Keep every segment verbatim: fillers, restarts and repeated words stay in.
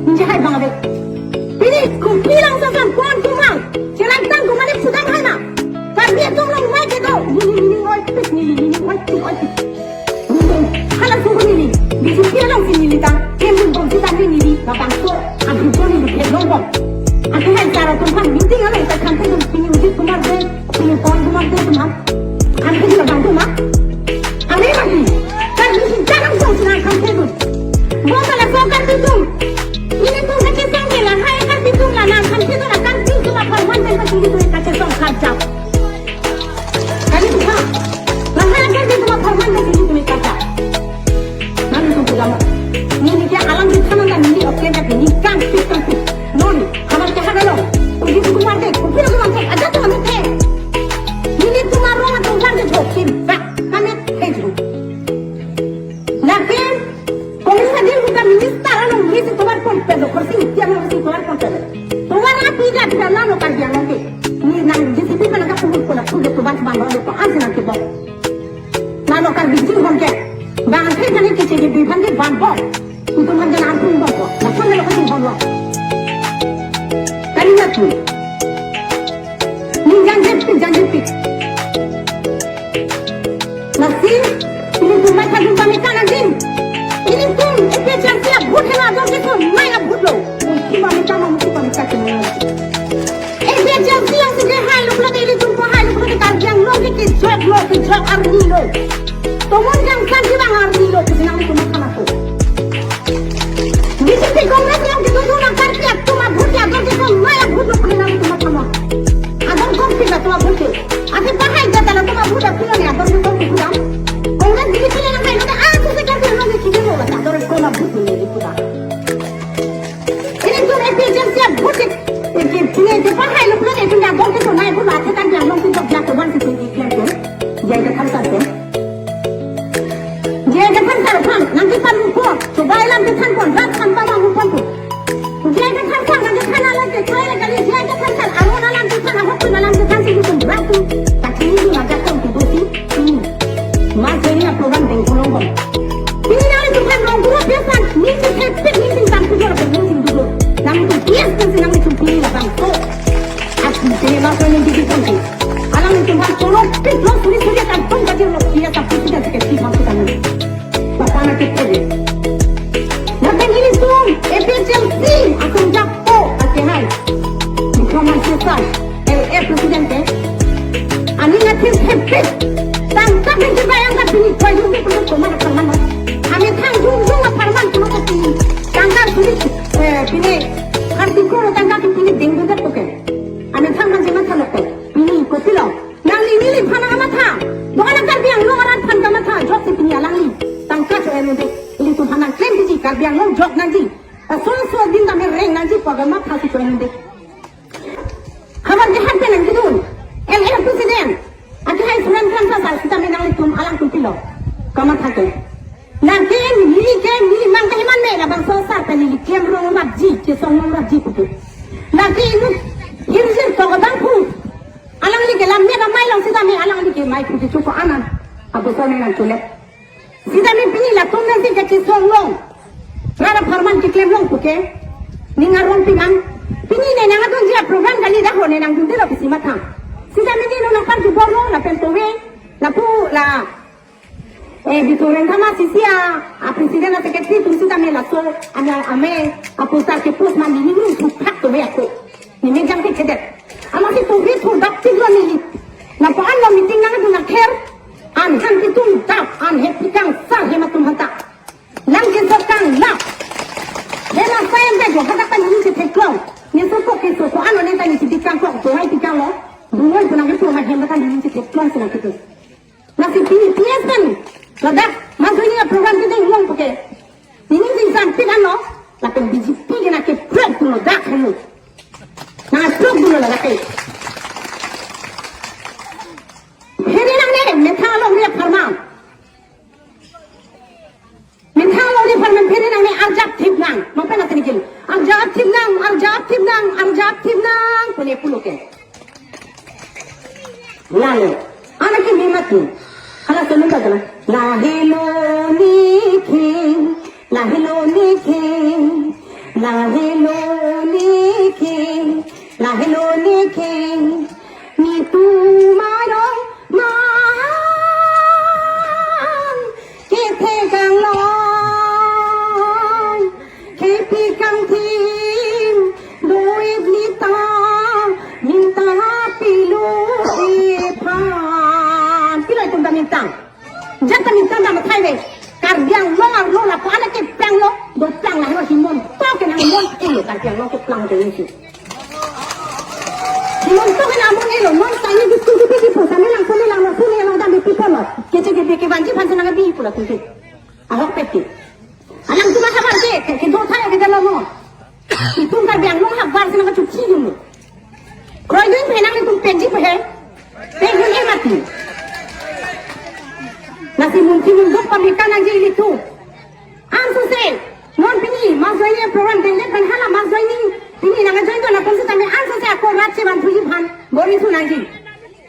Nje hai bang ave. Pini kopi lang sasam pon kumang. Chelang tang kumane pudam hai ma. Karbi atum along mai kedo. Neli neli oi pik neli neli oi pik oi pik. Hala suhu neli. Bisi pia lang si neli tang. Kem dun bom si tang neli. Labangso. Abang so neli ke long bom. Ake hai sara tum han meeting along ta kan tum pini Ujit Kumar Dey. Pini Pawan Kumar Dey tum han. Ame di labang tum ha. Ame lagi. Kan ini jarang song senang kan tum. Bo kala song kan tum. Nelitum kachesong ke lahai kan tum la nang kan tum la kan tum apharman pen kan tum kachesong kajap. Kali tum ha. Lahai kan tum apharman pen tum kajap. Nang tum pu lama. Neli ke alam di sana kan neli oke kan neli kan pik kan pik. Non, kawan ke hagalo. Ujit Kumar Dey, kopi lo Kumar Dey, ajat tum ame the. Nelitum arong atum lang ke jokim. Ba, kami the ju. Lapen, Congress adin bukan minister along misi tovar pon pelo, kursi tiang misi tovar pon pelo. Tovar api ga tidak lalo Karbi Anglong ke. Ni nang J C B mana ka puluk pula puluk tovar bang bang ko ansi nang kibok. Lalo Karbi jin bom ke. Bang the jani ke J C B bang ke bang bom. Itum kan jana ampun bom ko. Lapan lalo ka jin bom lo. Kali na tu. Ni janji pik, janji pik. Lasi, ilitum mai thajun kami kanan din. Ilitum A P H L C a vote hena ador ketum, mai a vote lo. Mungkin kami tama, mungkin kami kaki. A P H L C yang sudah hai lo, kalau ilitum ko hai lo, kalau Karbi Anglong ke kejok lo, kejok arni lo. Tomon jangsan si bang arni lo, kasi nang ilitum makan ako. B J P Congress yang kita tu nakar ki atum a vote ya, ador ketum mai a vote lo kena nang ilitum makan ako. Ador kong pila tu a vote. Ati pahai jatala tu a vote a pila ni ador ketum tu pulang. Congress B J P yang hai lo ta, ah, tu sekian tu lo ni kini lo la, ador ketum a vote ni di pulang. Ilitum A P H L C a vote. Ilitum pahai lo pulang, ilitum ador ketum mai pulang, ati kan yang long tu jok jatuh bang si tinggi kian tu. Jai ke than than tu. Jai ke than than phan, nang ke pan ko, so bai lam ke than pon, rat than pa bang pon tu. Jai ke than than, nang ke than ala ke, try la kali, jai ke than than, aro na lam ke than, ahok tu na lam ke than si tu rat tu. Kachini tu na jakong tu dosi, hmm. Ma jai ni a program deng kolong bom. Pini nang ilitum phan long guru biasa, ni si thepet, ni si tam tu jor, ni si tu jor. Nang tu bias kan si nang ilitum pini labang ko. Ati jai ma so ni di di kan si. Alanglitum aphan solo pik lo suri suri atum kachir lo, iya ta president secretary bang kita ni. Bapak anak kita ni. Lapen ilitum A P H L C atum japo ake hai. Informasi sai L A president ke. Ani ngatin hepit. Tangka binti bayang ka pini koi yung pun koma na parman. Ami thang yung yung na parman kuno kasi. Tangka suri, eh, pini. Kan tingko lo tangka pini ding ding ke. Ami thang man jema thalok ke. Pini kopi lo. Nangli neli phan kamatha. Dokan Karbi Anglong arat phan kamatha. Jok si pini alangli. Tangka cho enunde. Ilitum phan nang claim diji Karbi Anglong jok nangji. Asol sol din dam reng nangji pu kamatha si cho enunde. Habar jahat pen nang kidun. L A president. Ake hai suran kran sa sa sita me nanglitum alangtum pilo. Kamatha ke. Nang ke neli ke neli mang kahiman me labangso sar pen neli kem rong rapji, chesong rong rapji puke. Nang ke inut hirjir to abang pu. Alangli ke lam me ka mai long sita me alangli ke mai puji chuko anan. Abu so ne nang chule. Sita me pini latum nang si kachesong long. Rara pharman keklem long puke. Ning arong pi mang. Pini ne nang adunji a program kali dah ho ne nang dunde lo pisi matha. Sita me ni no nang par jubor lo lapen towe. Lapu la. Eh, Bitu Rengkhama sisi a, a president a secretary atum sita me laso, ame, ame, a poster ke post ma neli nung thukthak towe ako. Neli jang ke chedet. Amatsi towe thudok tik lo neli. Lapu-an lo meeting nangdun akhir. An han kitum dap, an he pikang sar he matum hanta. Lang ke sokang lap. He la sayang da jo hadak ta neli chetheklong. Ne so ko ke so ko-an lo ne ta neli chetheklong ko, towe hai pikang lo. Dungon ko nang ke towe hai hem ta neli chetheklong si nang kitu. Lasi pini P S N, ladak, masuk ini program kita ulang pakai. Ini sing sampit ano, lapen B J P kena ke prok dulu dak kamu. Nah, prok dulu ladak ke. Phere nangne, methang along ri apharman. Methang along ri apharman phere nangne arjap thip nang. Mapa na tinikin. Arjap thip nang, arjap thip nang, arjap thip nang. Pune pulo ke. Lalo. Anak ini mati. Hala sunu ka kena. Lahelo nike. Lahelo nike. Lahelo neke, lahelo neke, netum arong man kethek anglong, kepi kangthim do-ik neta, minta pilo iphan. Pilo itum ta minta. Jat ta minta ta mathai ve. Karbi Anglong arlo lapu-an ke planglo, doplang lahelo, himon to ke nang mon elo, Karbi Anglong ke plang de nisi. Himon to ke nang mon elo, non tanya di tu di di pu, sami lang sami lang lo, sami lang dam di pu lo. Keche ke ke vanji phan senang bi pu la tu ke. Ahok peti. Alangtum ahavar ke, ke, kedo thai ke dalo mo. Itum Karbi Anglong havar si nangkachukji dun lo. Kroidun phe nanglitum pekji phe. Pekdun e mati. Lasi munthi mundok pameka nangji ilitum. Ansose, non pini mass joining program dengdet pen hala mass joining. Pini nangjoin dun apot sitame ansose ako rat chevan thuji aphan. Bor-i su nangji.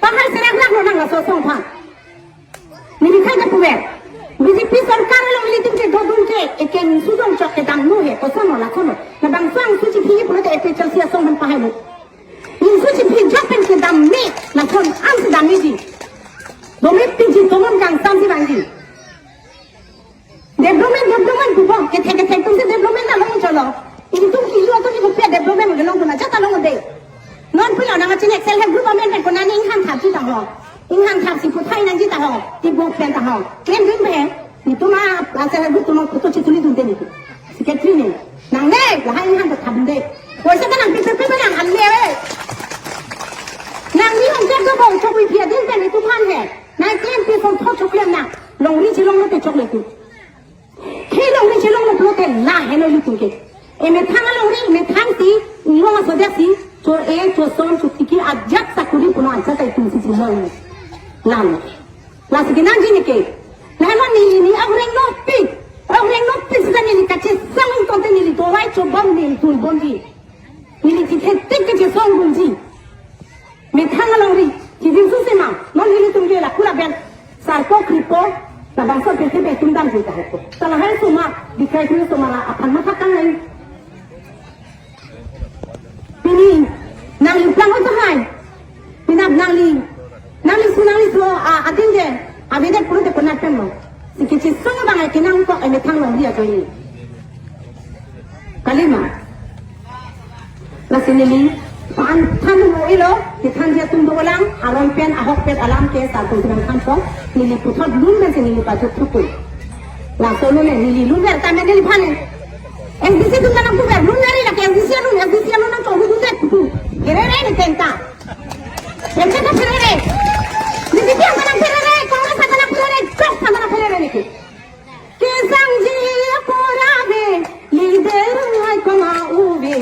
Pahai serak lak lo nang laso asong aphan. Neli khai ta puver. B J P sorkar along ilitum kedodun ke, eke ingsu jong chok kedam nu he, koson lo lakono. Labangso ingsu chiphi pulote A P H L C asong aphan pahai lo. Ingsu chiphi jok pen kedam me, lason an si dam meji. Dome piji tomon kangsam si vangji. Development, development pupo, kethek kethek atum si development along cholo. Ilitum kilo atum ni kopi development kelong tuna jat along de. Non pulo nang achin Excel help group amen pen konat inghan thapji ta ho. Inghan thapsi puthai nangji ta ho. Ti bok pen ta ho. Klemdun pen. Netum a, Excel help group atum photo chituli dunde netum. Secretary ne. Nangne, lahai inghan ta thapde. Poisa ta nangpipe pe nang anle. Nangli hom jak do bol chokwi phi adin pen netum aphan he. Nang klem pi son thot choklem nang. Longri chilong lote chokle tu. He longri chilong lo pulote lahelo ilitum ke. Emethang alongri, emethang si, inglong asodak si, cho-e, choson, chotiki, ajat sakuri puno ajat ta itum si chilong. Lam. Lasi kenangji neke. Lahelo neli ni agreng nokpik. Agreng nokpik sita neli kachesong tangte neli dovai chobom neli tulbomji. Neli chikhetik kachesong bomji. Methang alongri, chijin su sema, non ilitum ke la kula ben, sarpo kripo, labangso pete be tum damji ta heko. Ta lahai soma, dikai kripo soma la aphan matha kang nai. Pini, nangli plang oi tahai. Pinap nangli, nangli su nangli su, a, ating je, avedet pulote konat pen lo. Si kachesong abang ai kenangkok emethang alongri ajoine. Kalima. Lasi neli, pan than mo ilo, kethanji atum dolang, aron pen, ahok pen alam ke, sa atum sedang thanpo, neli puthot lun pen si neli pajut thupo. Laso lo ne, neli lun ver, tame neli phan ne. M D C atum kanang puver, lun ver, lake M D C lun, M D C lun nang chohu dun det putu. Kerere ne tenta. Kerere kerere. B J P ang kanang kerere, Congress ang kanang kerere, Jok ang kanang kerere neke. Kesangji apor ave, leader ai koma uve.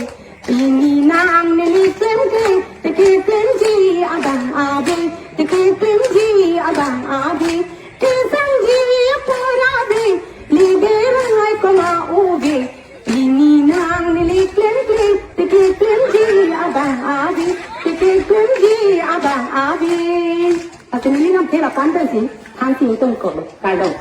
Pini nang neli klem klem, te keklemji abang ave, te keklemji abang ave. Kesangji apor ave, leader ai koma uve. Pini nang neli klem klem, te keklemji abang ave, te keklemji abang ave. Ate neli nam thela pantai si, thansi utong ko, kardom.